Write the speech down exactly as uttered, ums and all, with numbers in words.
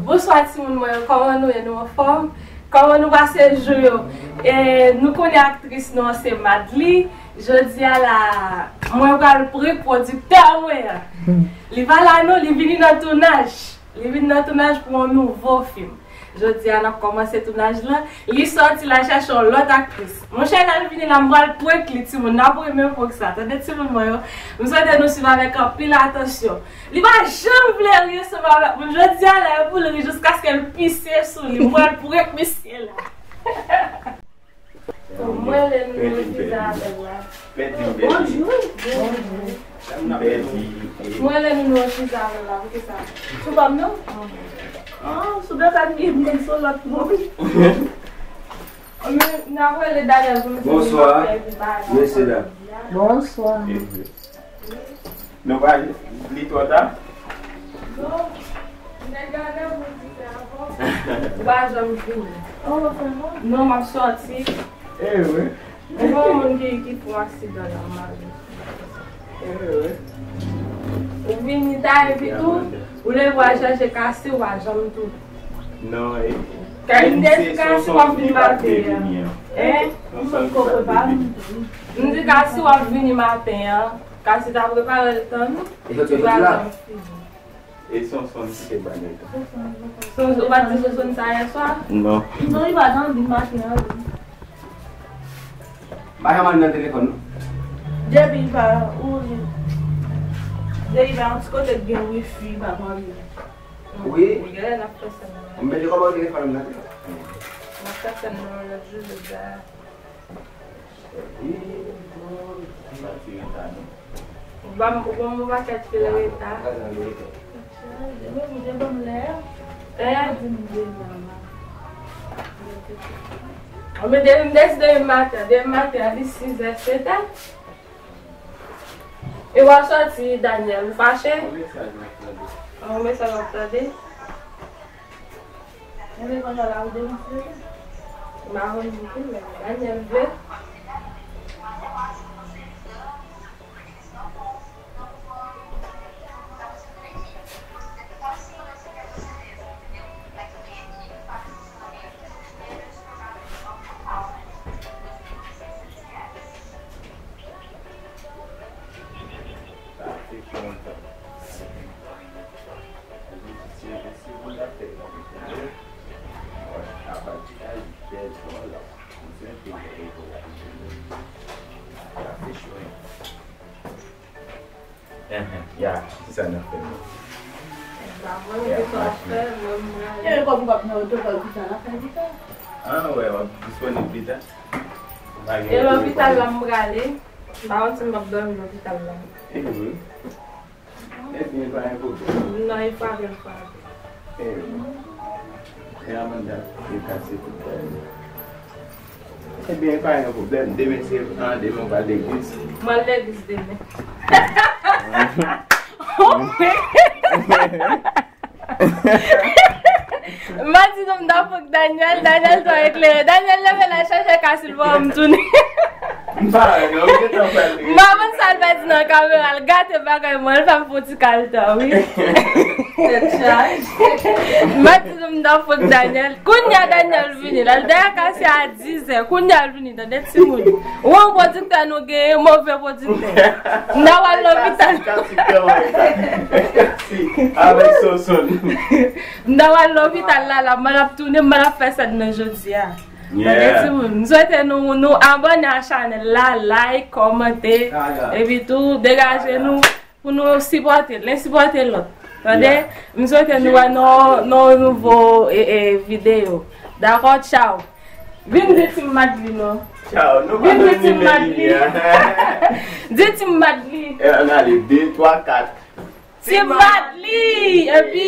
Bonswa timoun mwen yo, kòman nou ye? Nou anfòm? Kòman nou pase jou yo? E, nou konnen aktris nou an se Madly. Jodi a la, mwen pral prank pwodiktè mwen an. Li pa la non, li vini nan tounaj. Li vin nan tounaj pou yon nouvo fim. Jodi a, n ap kòmanse tounaj lan. Li sòti, l al chèche yon lòt aktris. Monchè, lè l vini la, m pral prank li, timoun. N ap renmen prank sa. Tande, timoun mwen yo. M swete nou swiv avèk anpil atansyon. Li pa janm vle ri ansanm avèk moun. Jodi a la, e pou l ri jiskaske l pise sou li. M pral prank misye la. Mwen le nou Jizabèl la. Pèdi m, pèdi. Bonjou. Bonjou. Pèdi. Mwen le nou Jizabèl la, poukisa? Sou pa m non? Ah, sou de kat mi moun sou lòt moun. Men, n ap rele Daniel pou nou di nou fè epi bagay. Bonswa, mesye dam. Bonswa. Nou pa li twò ta? Non, m te gen randevou di se avan. Ou pa janm vini. Oh, se bon. Non, m ap sòti. Eh wi. Ou pa yon moun ki, ki fè aksidan nan mari. Eh wi. Ou vini ta epi tou, ou leve w al chèche Kasi, ou pa janm tou. Non, e. Kay m te di Kasi w ap vin maten an. Hein? M di Kasi w ap vini maten an. Kasi ta prepare l tann ou. E sot sou la? E Sonson ki te ba li tan. Sonson, ou pa t di Sonson sa yè swa? Non. Non, li pa t anvi maten an, li. M pa janm al nan telefòn, non. Depi li pa, ou, depi li pa yon ti kote k gen wifi, li pa konn anvi. Wi. Genlè n ap fè sèn nan. M mete kòman telefòn nan. N ap fè sèn nan lòt jou, jodi a. Ou ban m, ou ban m yon pakèt pil reta. Demen, ou te ban m lè a. Eh? Ou di m demen la. Anben, demen m deside demen maten, demen maten a, li sizè, setè. E w ap sòti, Daniel, ou fache? Yon mesaj m ap tande. Yon mesaj w ap tande? Enben, kounye a la, ou devan file. M pa konn di ki, men Daniel vle. Enhen, ya, kisa n ap fè menm? M pa konn kisa w ap fè, mwen, m prale. E kòm w ap nan oto, w ap pita, n ap fè pita. Ah, wè, w ap disponib pita? E lopital la m prale. M pa konn si m ap dòmi lopital la. E wi. Ebyen, pa gen pwoblèm. Non, e frape, l frape. E wi. E Amanda, e kase tout bagay. Ebyen, pa gen pwoblèm. Demen se, ah, demen w pral legliz. Mwen legliz demen. M pa di nou m ta prank Daniel, Daniel twò eklere. Daniel leve la chache ka silvò m tounen. M pa wè non, m gentan pral ri. M pa konn sa l pèdi nan kamera, l gate bagay mwen, l fè m fon ti kaltan, wi. Tèt chaje. M pa di nou m ta prank Daniel. Kounye a Daniel vini la, l dèyè kase a dizè, kounye a l vini, tande timoun. Ou wè yon pwodiktè nou genyen, move pwodiktè. M ta pral lopital. Avèk Sonson. M ta pral lopital la, la, m al ap tounen, m al ap fè sèn nan jodi a. Tande timoun, m swete nou, nou abòne a chanèl la, like, kòmante, epi tou, degaje nou. Pou nou sipòte l, len sipòte lòt. Tande? M swete nou wè nan, nan yon nouvo, e, e, videyo. Dakò? Tchaw. Vin di Team Madly non. Tchaw. Nou pa nan nimewo a. Di Team Madly. E, ann ale. De, twa, kat. Team Madly! Epi,